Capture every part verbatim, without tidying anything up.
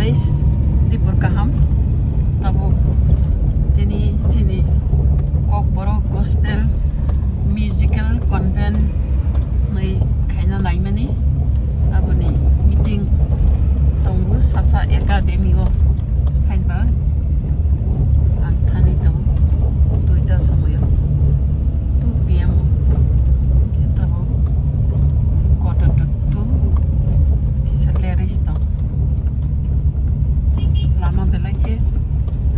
Guys, dipor kaham. Tabuk tini chini Kokborok Gospel Musical Convent nai khaina naimani. Aboni meeting tongo Sasa Academy o. Hainba ang thangwi tongo duita somoyo, two P M o. Khe tabuk quarter to two kisa lerwi tong. Lama belai khe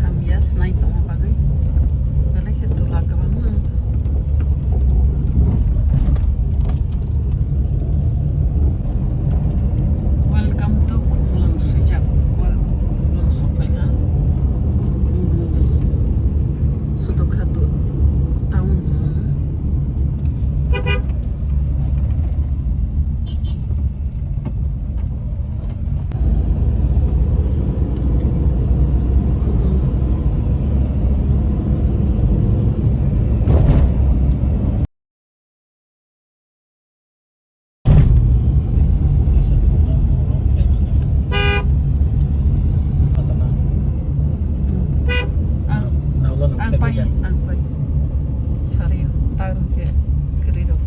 hamya, swnai tongma bagwi belai khe tola kwbangma wng. Welcome to Khumlwng swijak. Wel-, Khumlwng sokphaikha. Khumlwng Sotokha to-, town hwnmano. Ang, ang pai, ang pai. Sari, tarung khe kwrwi rok.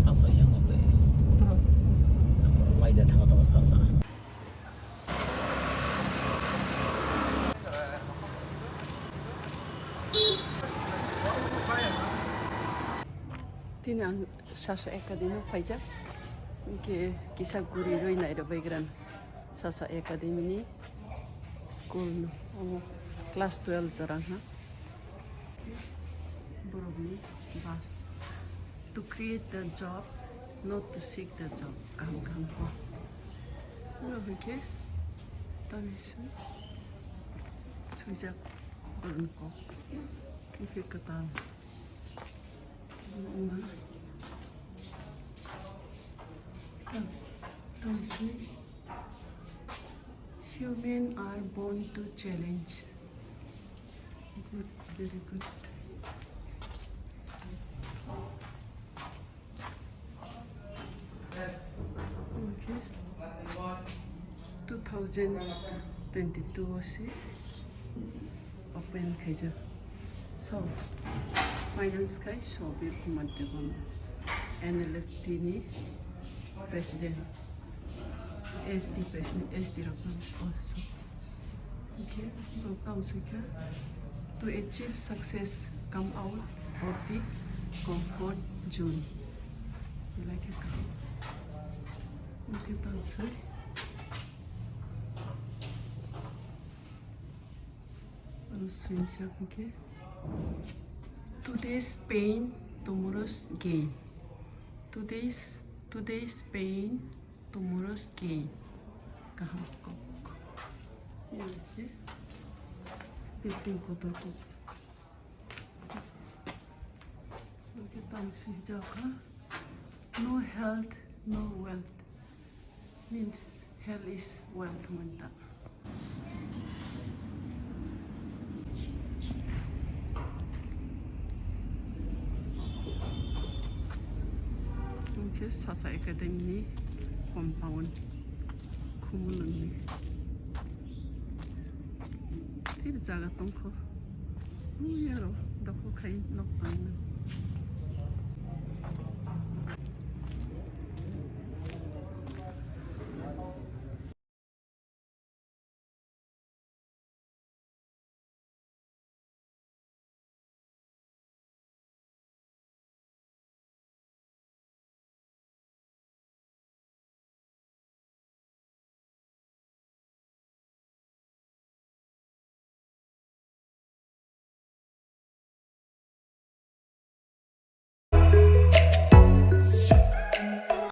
Sasa yang nang le. Bro. Nang lai da thang thang sasa. Tini ang Sasa Academy o phaijak, hinkhe kisa guri rwi nairwbaigwran Sasa Academy ni school no, omo class twelve jorang ha. Borokni bus. To create the job, not to seek the job. Kaham kaham kok. Oro hinkhe tamni swi swijak borokni kok. Hinkhe kwtal. Wngma. Tam-, tamni swi. Human are born to challenge. Good, very good. Okay. Two thousand twenty-two o se open khaijak. So, finance khai Sobir Kumar Debbarma, N L F T ni president. S D president, S D rok no also. Okay, so tamo swikha, to achieve success, come out of the comfort zone. Belai khe kaham. Okay, tamo swi. Aro swijak hinkhe, today's pain, tomorrow's gain. Today's, today's pain, tomorrow's gain. Kaham kok. Hinkhe, building kotor kok. Hinkhe tamo swijak kha, no health, no wealth. Means health is wealth hwnwi ta. Hinkhe Sasa Academy ni compound Khumulwng ni. Tei jaga tongkho. Ui aro dophor khai nok tangna.